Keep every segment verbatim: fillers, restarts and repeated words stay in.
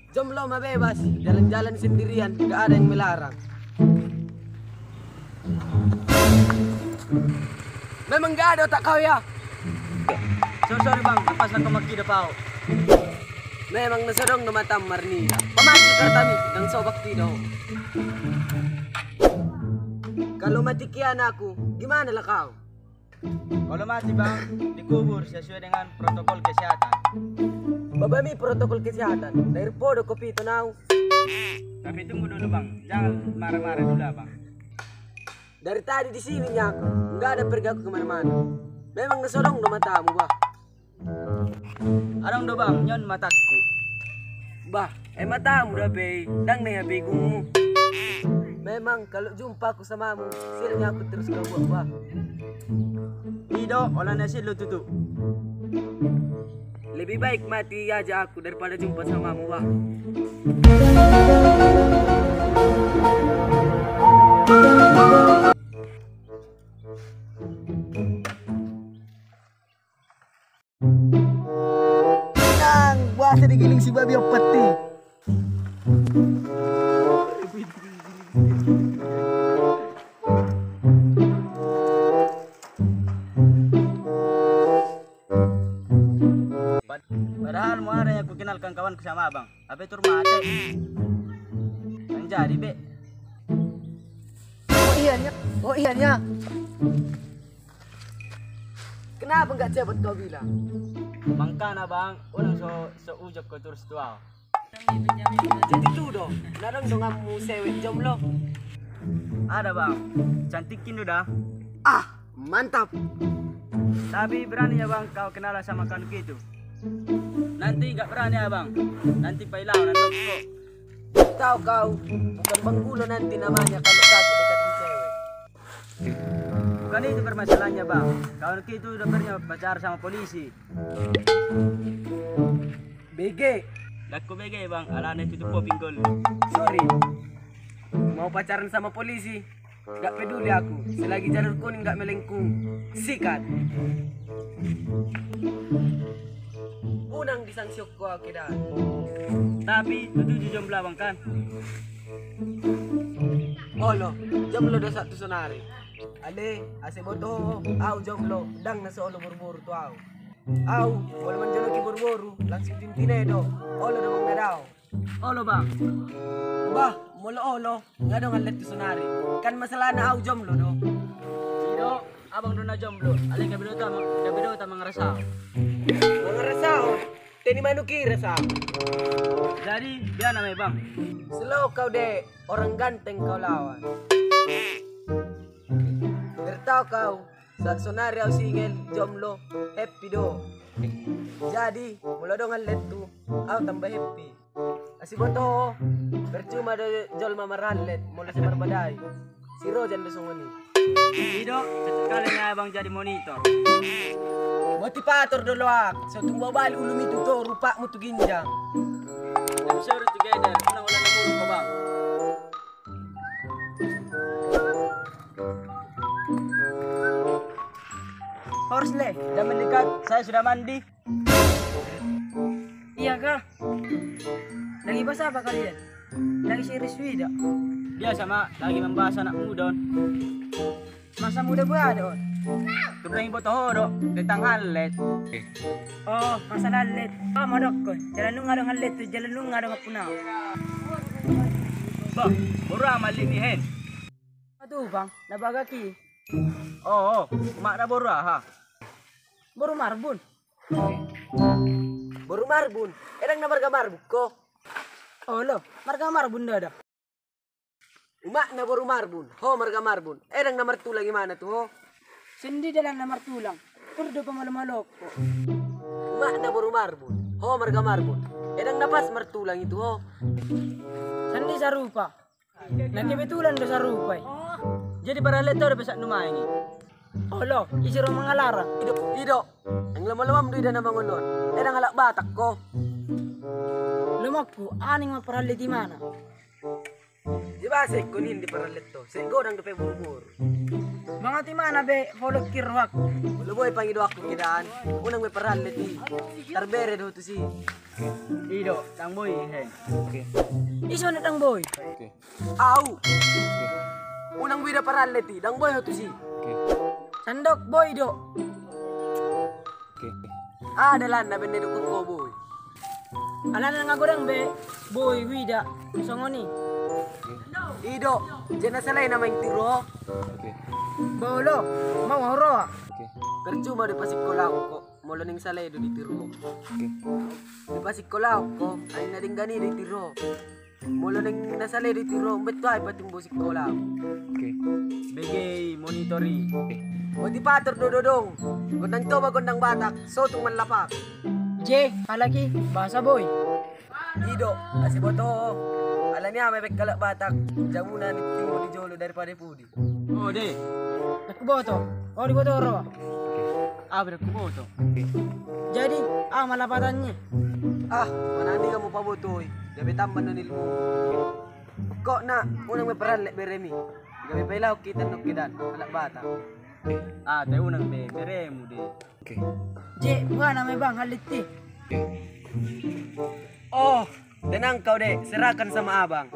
Jomblo ma bebas, jalan-jalan sendirian, gak ada yang melarang. Memang gak ada otak kau ya? So, sorry bang, lepas na kau mangkidop au. Memang na so adong do matam marnida. Pamaki kartami, dang so bakti do. Kalau mati kian aku, gimana lah kau? Kalau mati bang, dikubur sesuai dengan protokol kesehatan. Babami protokol kesehatan, dari podo kopi itu nau. Tapi tunggu dulu bang, jangan marah-marah dulu abang. Dari tadi di sini nyak, nggak ada pergi aku kemana-mana. Memang na so adong do matamu bah. Adong do bang, nion matangku. Bah, eh matamu da pe, dang na hapigungmu. Memang kalau jumpa aku samamu, silnya aku terus kau buat bah. Ido, olah na silo tutu. Lebih baik mati aja aku daripada jumpa samamu bah. Nang, boasa digiling si babi opat i? Padahal muara yang kukenalkan kawanku sama abang, ape tur mate. Yang jadi be. Oh iya nya, oh iya nya. Kenapa nggak cepat kau bilang? Mangkana bang, ulang so so ujak kau terus tuau. Jadi tu do, nadang donganmu sewek jomblo. Ada bang, cantik kindo dah. Ah, mantap. Tapi berani ya bang kau kenalan sama kawan itu. Nanti nggak berani ya bang, nanti pailau nanti kok. Tahu kau, bukan bangkulo nanti namanya kalau satu dekat cewek. Bukan itu permasalahannya bang. Kawan kita udah pernah pacar sama polisi. B G. Dakku B G bang, alana itu tuh pinggol. Sorry. Mau pacaran sama polisi? Gak peduli aku, selagi jalur kuning gak melengkung. Sikat. Unang disangsiokko au kedan. Tapi tutu jo jomblo abang kan? Olo, jomblo do sahat tu sonari. Ale, asa boto ho, au jomblo, dang na so olo boruboru tu au. Au molo manjoloki boruboru, langsung tintin i do. Olo do mangadao. Olo bang. Bah, molo olo, nga dong allet tu sonari. Kan masalahna au jomblo do. Ido, abang do na jomblo. Ale gabe do ta, gabe do ta mangarasao. Mangarasao? Teni manuk i rasa. Jadi biar nama bang. Slow kau de, orang ganteng kau lawan. Bertau kau. Saat sonari au single, jomblo, happy do. Jadi molo dong allet tu, au tambah happy. Asi boto ho, percuma do jolma marallet molo sai marbadai. Si Rojan do songon i. Ido, cocok kali na abang jadi monitor. Motivator do loak, so tumba bali ulu mitu to rupakmu tu ginjang. I'm sorry together, unang ulang na buruk ko bang. Horse le, jangan mendekat, saya sudah mandi. Iya kah? Lagi bahas apa kalian? Lagi serius wida. Biasa ma, lagi membahas anak muda on. Masa muda gua ada on. Tuh yang boto ho do, tentang allet. Oh, masalah allet. Ah, madokko. Jalan nunga dong allet tu, jalan nunga dong apuna. Bah, boru amal ini hen. Aduh bang, na bagak i. Oh, oh, makna boru aha? Boru Marbun. Boru Marbun, edang na marga Marbun ko? Olo, marga Marbun do da. Umakna boru Marbun, ho marga Marbun, edang na martulang imana tu ho? Sendi dalan na martulang, tur do pamalo-maloko. Umakna boru Marbun, ho marga Marbun, edang na pas martulang i tu ho? Sendi sarupa. Na kebetulan do sarupa i. Jadi parallet do pesat numaeng i. Olo, isi ro mangalara. Ido, ido. Eng lama-lamam do ida na mangolon. Edang halak Batak ko? Lomakku, aning ma parallet imana. Di basa ikon in di parallet to. Sai godang dope boru-boru. Mangat imana be holong ki rohangku. Molo boi pangidoanku, kedan, unang be parhallet i. Tarbere do tusi. I do, ndang boi, he. Oke. Ison ndang boi. Oke. Au. Oke. Unang be huida parhallet i, ndang boi ho tusi. Oke. Sandok boi do. Oke. Ah, dalan na benne dokon ho boi. Alana nga godang be boi huida songon i. Oke. I do, jala na sala i nama i tiru ho. Oke. Bolo, mau ho roha. Oke. Percuma do pasingkolahon ho molo naeng sala i do ditiru ho. Oke. Dipasingkolahon ho, ai na denggan i do ditiru ho. Molo naeng na sala i do ditiru ho, umbahen tu aha i patimbo singkola. Oke. Bege i, monitor i. Oke. Boti pator do dodong. Gondang Toba, gondang Batak, so tung manlapak. Je, halak i, bahasa boi. I do, asa boto ho. Alani aha ma baen halak Batak, jamuna ninna timbo di jolo daripada pudi. Ode. Ndang huboto. Ho diboto roha. Aha pe ndang huboto. Jadi, aha ma lapatanna i? Ah, manang i nga mupabotoi. Gabe tamba non ilmu. Pokokna, unang be parhallet beremi. Gabe pailahon hita annon, kedan, halak Batak. Ah, tai unang be beremu de. Oke. Je, boha ma i, Bang, hallet i? Oh, tenang kau, Dek, serahkan sama abang.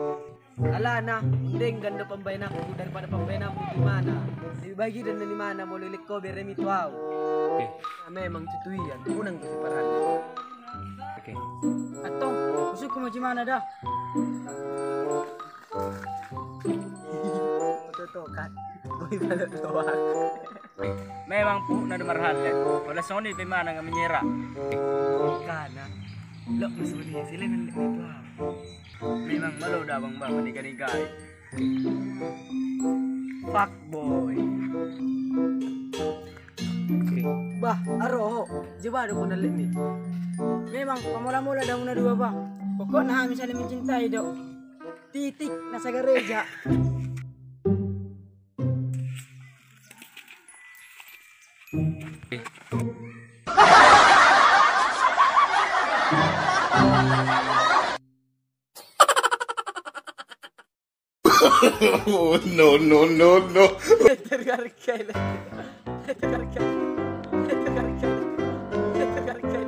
Alana, denggan do pambahenanku daripada pambahenanmu tu imana. Lebih baik i do annon imana molo leleng ho beremi tu au. Oke. Nah, memang tutu i, unang be huparhallet. Oke. Antong, husungkun ma tu imana da. Ototokan. Boi balok doang. Memang puk na do marhallet. Pola songon i pe imana nga menyerah. Kana. Lok masuk di sini nanti itu. Memang malo da abang, bang, maniga-niga i. Fuckboy. Bah, aro ho. Jeba do pun hallet i. Memang pamola-mola da hamuna dua, bah. Pokokna hami saling mencintai do. Titik, na sagareja. Oh, no, no, no, no. Tergarkel. Tergarkel. Tergarkel. Tergarkel.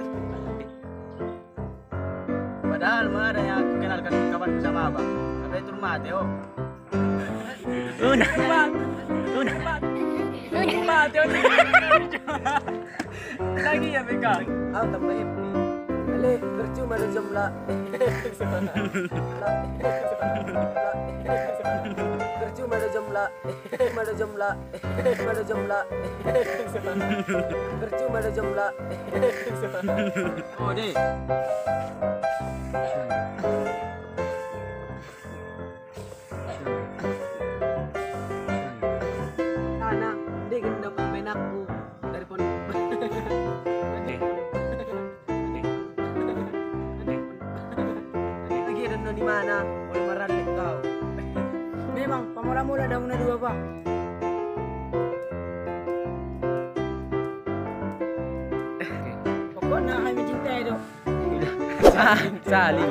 Padahal ma ada yang aku kenalkan kawanku sama abang. Apa itu rumah Teo? Una. Una. Mate, una. Lagi ya, Beka. Au tambah happy. Ale, percuma do jomblo. Percuma do jomblo. Percuma do jomblo. Percuma do jomblo. Percuma do jomblo. Ode. Ana, denggan do pambahenanku dari pondok. Lagi ada di mana? Boleh maralek kau. Memang pamola-mola da hamuna dua, bah. Pokokna hami cintai do. Saling.